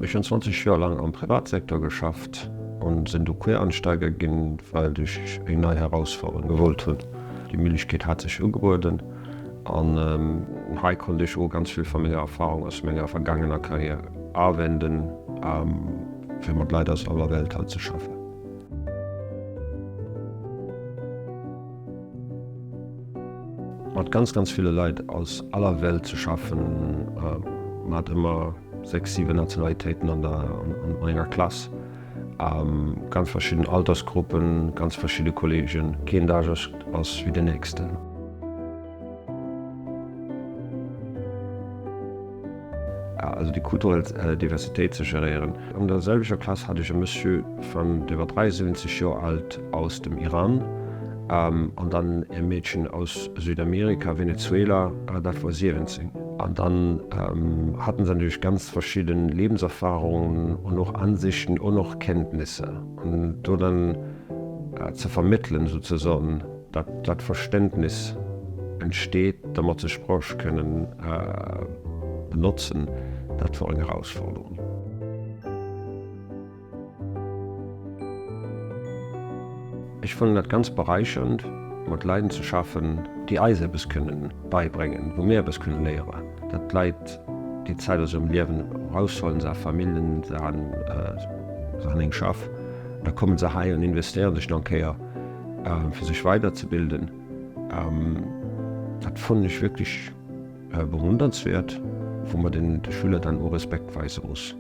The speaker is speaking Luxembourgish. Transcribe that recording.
Ech hunn 20 Joer laang am Privatsektor geschafft an sinn du Quereinsteiger ginn, well ech eng nei Herausforderung gewollt hunn. Déi Méiglechkeet hat sech ugebueden an hei konnt ech och ganz vill vu menger Erfahrung aus menger vergaangener Karriär awenden, fir mat Leit aus aller Welt halt ze schaffen. Mat ganz, ganz ville Leit aus aller Welt ze schaffen, man hat ëmmer 6, 7 Nationalitéiten an der an enger Klass, ganz verschidden Altersgruppen, ganz verschidde Kollegen, keen Dag ass ass wéi den nächsten. Also déi kulturell Diversitéit ze geréieren. An der selwechter Klass hat ech e Monsieur van, dee war 73 Joer alt, aus dem Iran an dann e Meedchen aus Südamerika, Venezuela, dat war 17. An dann haten se natierlech ganz verschidden Lebenserfahrungen und och Ansichten und och Kenntnisse. An do dann ze vermëttelen souzesoen, datt dat Verständnis entsteet, dermat se Sproch kënnen benotzen, dat wor eng Erausforderung. Ech fannen dat ganz beräichernd, mat Leiden ze schaffen, déi eis eppes kënnen beibréngen, wou mir eppes kënnen léieren. Dat d'Leit déi Zäit aus hirem Liewen eraushuelen, se ha Familljen, se han, se han eng Schaff, da kommen se hei an investéieren sech nach eng Kéier, fir sech weiderzebilden. Dat fannen ech wierklech bewundernswert, wou mer den Schüler dann och Respekt weise muss.